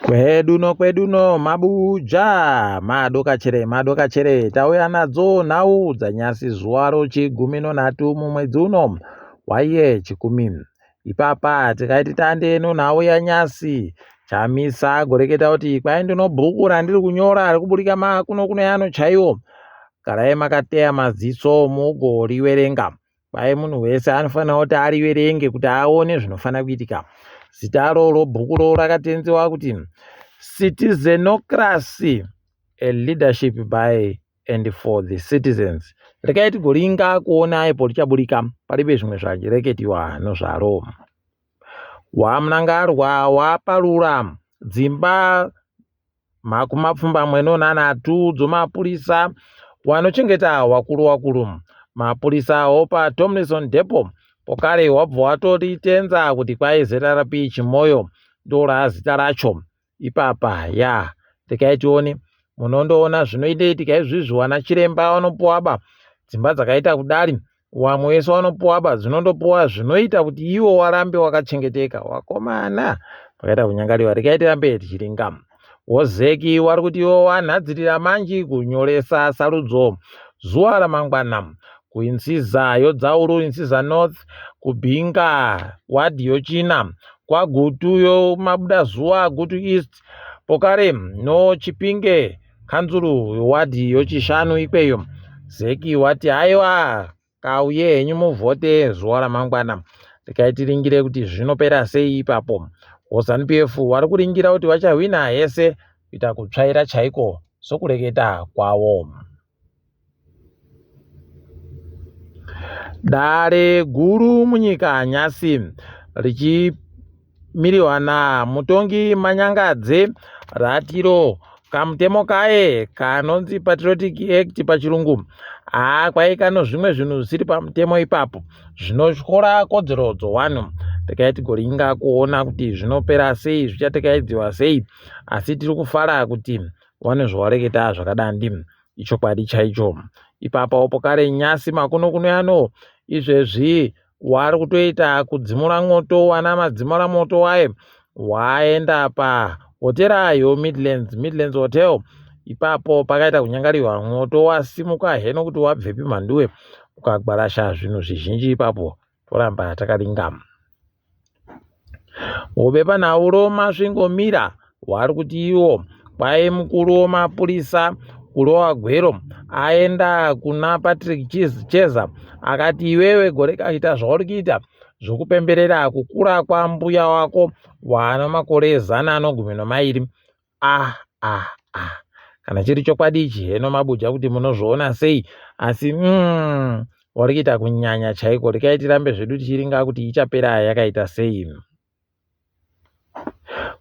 Kwedu no kwedu no mabuja madokachere madokachere tauya nadzo nhau dzanyasi zuva rochigumi nonhatu mumwedzi uno waiye chikumi. Ipapa tikaiti tande nonhau yanyasi Chamisa agoreketa kuti kwai ndino bhuku randiri kunyora rikuburika makuno kuno yano chaiwo garai makateya maziso mugoriwerenga. Kwai munhu wese anofanira kuti ariverenge kuti aone zvinofanira kuitika. Zita roro bhukuro rakatenzewa kuti Citizenocracy, a leadership by and for the citizens. Rekai tigoringa kuona ipo richaburika paribe zvimwe zvareketiwa nozvaro. WaMnangarwa waparura dzimba makumapfumbamwe nonhanhatu dzomapurisa wanochengeta wakuru wakuru. Mapurisa opa Tomlinson Depot pokare wabva watoritenza kuti kwai ZRP Chimoyo ndorazita racho ipapa ya rekai tione munondoona zvinoiteitika izvizvi wana chiremba wanopuwa ba dzimba dzakaita kudari Wamwe wese wanopuwa ba dzinondopuwa zvinoita kuti iwo warambe wakachengeteka. Wakomana pakaita kunyangariwa rekai tirambe tichiringa. Wozeki wari kuti iwo wanhadzirira manji kunyoresa sarudzo zuva ramangwana kuInsiza yoDzauru, Insiza North, kuBinga wadhi yoChina, kwaGutu yoMabudazuva, Gutu East, Pokare noChipinge Kanzuru wadhi yochishanu ikweyo Zeki wati haiwa kauye henyu muvhote zuva ramangwana rekai tiringire kuti zvinopera sei ipapo. WoZanu PF wari kuringira kuti wachahwina hese kuita kutsvaira chaiko sokureketa kwavo. Dare guru munyika nyasi richimiriwa namutongi Manyangadze ratiro kamutemo kaye kanonzi Patriotic Act pachirungu haa kwaikano zvimwe zvinhu zvisiri pamutemo ipapo zvinotyora kodzero dzowanhu rekai tigoringa kuona kuti zvinopera sei zvichatekaidziwa sei asi tiri kufara kuti wane zvawareketa zvakadandi ichokwadi chaicho ipapawo pokare nyasi makuno kuno yano izvezvi wari kutoita kudzimura mwoto wana madzimura mwoto waye waenda pa hotera yomidlands midlands hotel ipapo pakaita kunyangariwa mwoto wasimuka heno kuti wabvepi mhanduwe ukagwarasha zvinhu zvizhinji ipapo toramba takaringa Mubepanhau roMasvingo Mirror vari kuti ivo kwai mukuru wemapurisa Kulowa Gwero aenda kuna Patrick Cheza akati iwewe gore kaita zvauri kuita zvokupemberera kukura kwambuya wako waana makore 112 ah ah ah kana chiri chokwadi ichi heno mabuja kuti munozviona sei asi mm, wari kuita kunyanya chaiko rekai tirambe zvedu tichiringa kuti ichapera yakaita sei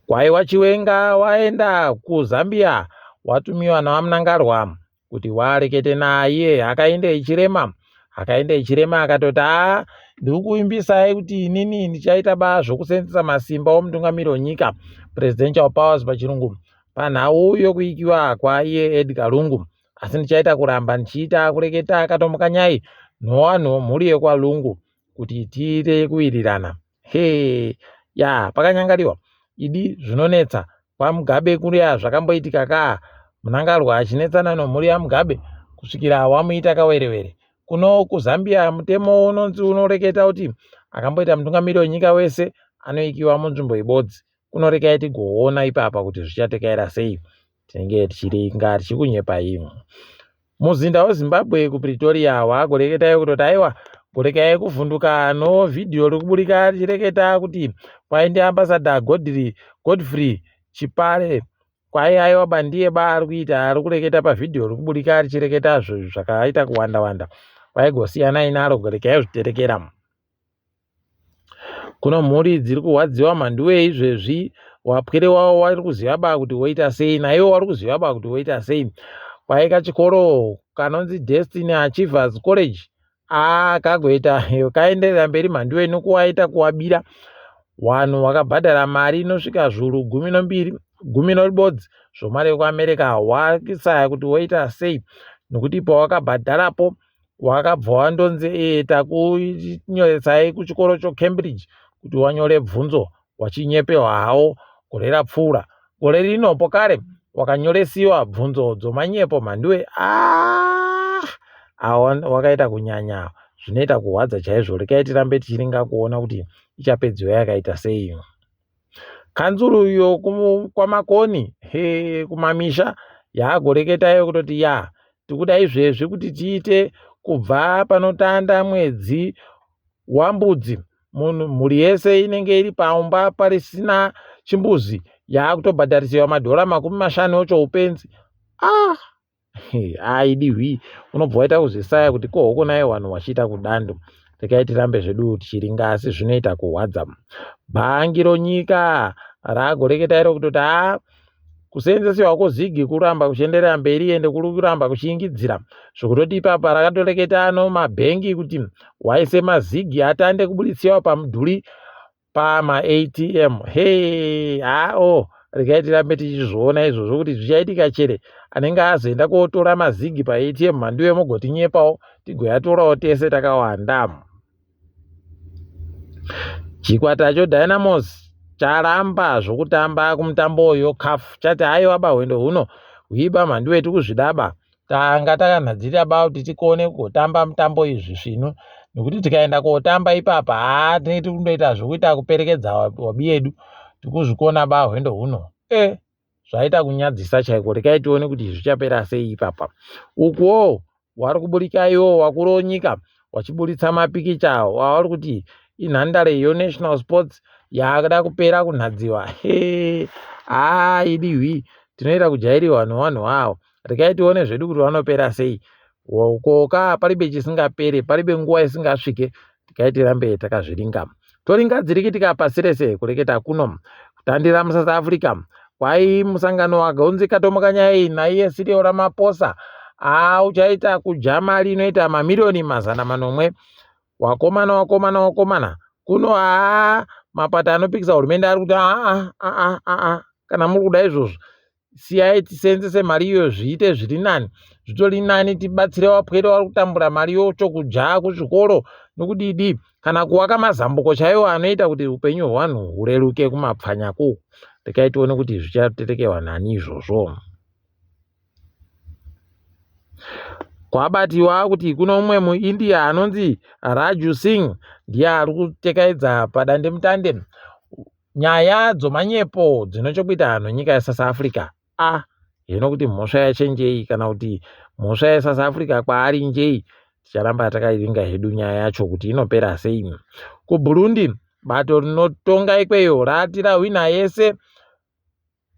kwaiwa chiwenga waenda kuzambia watumiwa navamunangarwa kuti warekete naye akaenda ichirema akaenda ichirema akatoti aa ndiri kuvimbisai kuti inini ndichaita ba zvokusenzesa masimba omutungamiri wenyika presidential powers pachirungu panhau yokuikiwa kwaiye Edgar Lungu asi ndichaita kuramba ndichiita kureketa akatomukanyai nowanhu womhuri yekwaLungu kuti tiite kuwirirana He ya pakanyangariwa idi zvinonetsa kwaMugabe kuya zvakamboitika kaa Mnangarwa achinetsana nomhuri yaMugabe kusvikira wamuita kawerewere. Kuno kuZambia mutemo unonzi unoreketa kuti akamboita mutungamiri wenyika wese anoikiwa munzvimbo ibodzi. Kuno rekai tigoona ipapa kuti zvichatekaira sei. Tinenge tichiringa tichikunyepai. Muzinda weZimbabwe kuPretoria waakureketayo kutoti aiwa kurekai kuvhunduka no vhidhiyo riri kuburika richireketa kuti kwaende ambassador Godfrey, Godfrey Chipare kwai aiwa ba ndiye ba ari kuita ari kureketa pavhidhiyo riri kuburika richireketa zvakaita kuwanda wanda kwaigosiyanai naro kurekai zviterekera. Kuno mhuri dziri kurwadziwa mhanduwe izvezvi wapwere wavo wari kuziva ba kuti woita sei naivo wari kuziva ba kuti woita sei kwai kachikoro kanonzi Destiny Achievers College aa kagoita kaenderera mberi mhanduwe nokuwaita kuwabira wanhu wakabhadhara mari inosvika zviuru gumi nombiri gumi noribodzi zvomari yekuAmerica wakisaya kuti woita sei nokuti pawakabhadharapo wakabva wandonzi e takunyoresai kuchikoro choCambridge kuti wanyore bvunzo wachinyepewa hawo gore rapfuura. Gore rino pokare wakanyoresiwa bvunzo dzomanyepo mhanduwe aah awa wakaita kunyanya zvinoita kuhwadza chaizvo rekai tirambe tichiringa kuona kuti ichapedziwa yakaita sei. Kanzuru yokwaMakoni he kumamisha yaagoreketayo kutoti ya tikuda izvezvi kuti tiite kubva panotanda mwedzi wambudzi munhu mhuri yese inenge iri paumba parisina chimbuzi yaakutobhadharisiwa madhora 50 ochoupenzi ah aidihwi unobva waita kuzvisaya kuti ko hoko naye vanhu vachiita kudando rekai tirambe zvedu tichiringa asi zvinoita kuhwadza bhangi ronyika ragoreketa iro kutoti haa Kuseenzeswa kwozigi kuramba kuchienderera mberi ende kuri kuramba kuchiingidzira zvekutoti ipapa rakatoreketa ano mabhengi kuti waise mazigi atande kubuditsiwa pamudhuri pamaATM. Hee haa regai tirambe tichizviona izvozvo kuti zvichaitika chere anenge azoenda kotora mazigi paATM mhanduwe mugotinyepawo tigoyatorawo tese takawanda. Chikwata choDynamos charamba zvokutamba kumutambo yoCAF chati haiwa ba hwendo huno hwiba mhanduwe tikuzvidaba tanga takanhadzirira ba kuti tikone kutamba mutambo izvi svinu nekuti tikaenda kotamba ipapa haa tinenge tiri kundoita zvokuita kuperekedza wabi yedu tikuzvikona ba hwendo huno e zvaita kunyadzisa chaiko rekai tione kuti zvichapera sei ipapa ukuwo wari kuburika iwo wakuru wonyika wachiburitsa mapikicha wavari kuti inhandare yonational sports yakuda kupera kunhadziwa haa idihwi tinoita kujairiwa nevanhu avo regai tione zvedu kuti vanopera sei koka paribe chisingapere paribe nguva isingasvike tikai tirambe takazviringa toringa dzirikitika pasi rese kureketa kuno kutandira musouth africa kwai musangano wagonzi katomuka nyaya iyi naiye Cyril Ramaphosa aa uchaita kudya mari inoita mamiriyoni 700 wakomana wakomana wakomana kuno haa mapato anopikisa hurumende ari kuti aa aa aa kana muri kuda izvozvo siyai tiseenzese mari iyoyo zviite zviri nani zvitori nani tibatsire vapwere vari kutambura mari yochokudya kuzvikoro nokudidi kana kuwaka mazambuko chaiwo anoita kuti upenyu hwevanhu hureruke kumapfanyaku rekai tione kuti zvichaterekewa nani izvozvo kwabatiwa kuti kuno umwe muindia anonzi raju singh ndiye ari kutekaidza padandemutande Nyaya dzomanyepo dzino chokuita nonyika yeSouth Africa a hino kuti mhosva yachenjei kana kuti mhosva yeSouth Africa kwaari njei ticharamba takaivinga hedu nyaya yacho kuti inopera sei. KuBurundi bato rinotonga ikweyo rati rahwina yese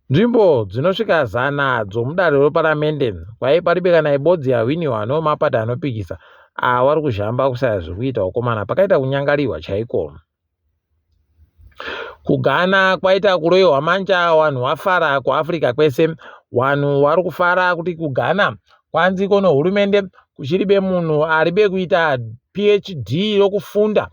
nzvimbo dzinosvika zana dzomudare reparamende kwai paribe kana ibodzi yahwiniwa nomapato anopikisa awa vari kuzhamba kusaya zvekuita wakomana pakaita kunyangariwa chaiko. KuGhana kwaita kuroiwa manja wanhu wafara kuAfrica kwese wanhu wari kufara kuti kuGhana kwanzi kono hurumende kuchiribe munhu aribe kuita PhD rokufunda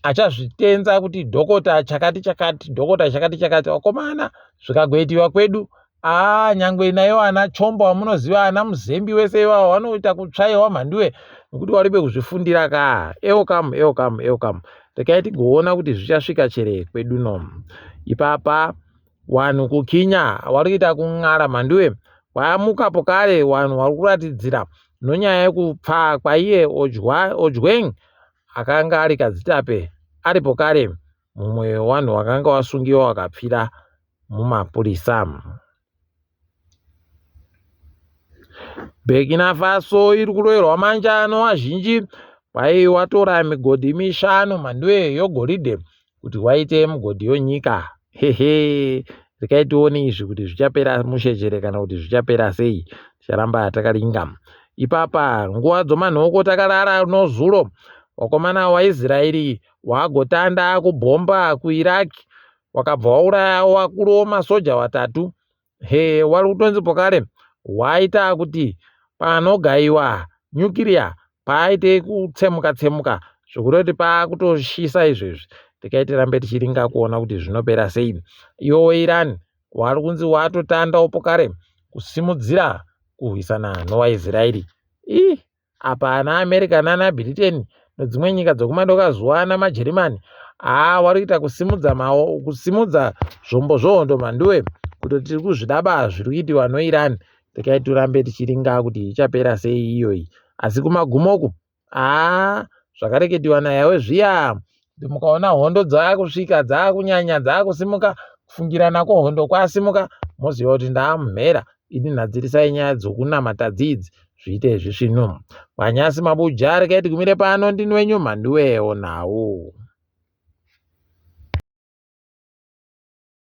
achazvitenza kuti dhokota chakati chakati dhokota chakati chakati vakomana zvikagoitiwa kwedu aa nyangwe naiwo ana chombo wamunoziva ana muzembi wese iwawo wanoita kutsvaiwa mhanduwe nekuti waribe kuzvifundira ka elcam elcam elcam rekai tigoona kuti zvichasvika chere kwedu no ipapa wanhu kukinya wari kuita kun'ara mhanduwe wamuka pokare wanhu wari kuratidzira nonyaya yekupfaa kwaiye ojweng akanga ari kadzitape aripo kare mumwe wevanhu wakanga wasungiwa wakapfira mumapurisa. Burkina Faso iri kuroverwa manjano vazhinji kwai watora migodhi mishanu mhanduwe yogoridhe kuti waite mugodhi yonyika hehe rekai tione izvi kuti zvichapera mushe chere kana kuti zvichapera sei ticharamba takaringa ipapa nguva dzomanhoko takarara nozuro wakomana waisraeri wagotanda kubhomba kuiraq wakabva wauraya wakuru wemasoja watatu he wari kutonzi pokare waita kuti panogaiwa nyukiriya paaite kutsemuka tsemuka zvekutoti paakutoshisa izvezvi tikai tirambe tichiringa kuona kuti zvinopera sei iwo weiran wari kunzi watotandawo pokare kusimudzira kurwisana nowaisraeri ii Apa ana America nana Britain nedzimwe nyika dzekumadoka zuva ana maJerimani Haa wari kuita kusimudza mao kusimudza zvombo zvohondo mhanduwe kutoti tiri kuzvidaba zviri kuitiwa noIran rekai tirambe tichiringa kuti ichapera sei iyoyi asi kumagumo uku haa zvakareketiwa naYawe zviya kuti mukaona hondo dzaakusvika dzaakunyanya dzaakusimuka kufungirana kwohondo kwasimuka moziva kuti ndaamumhera ini nhadzirisai nyaya dzokunamata dzidzi zviite zvisvinu. Manyasi mabuja rekai tigumire pano ndini wenyu Mhanduwe nhau.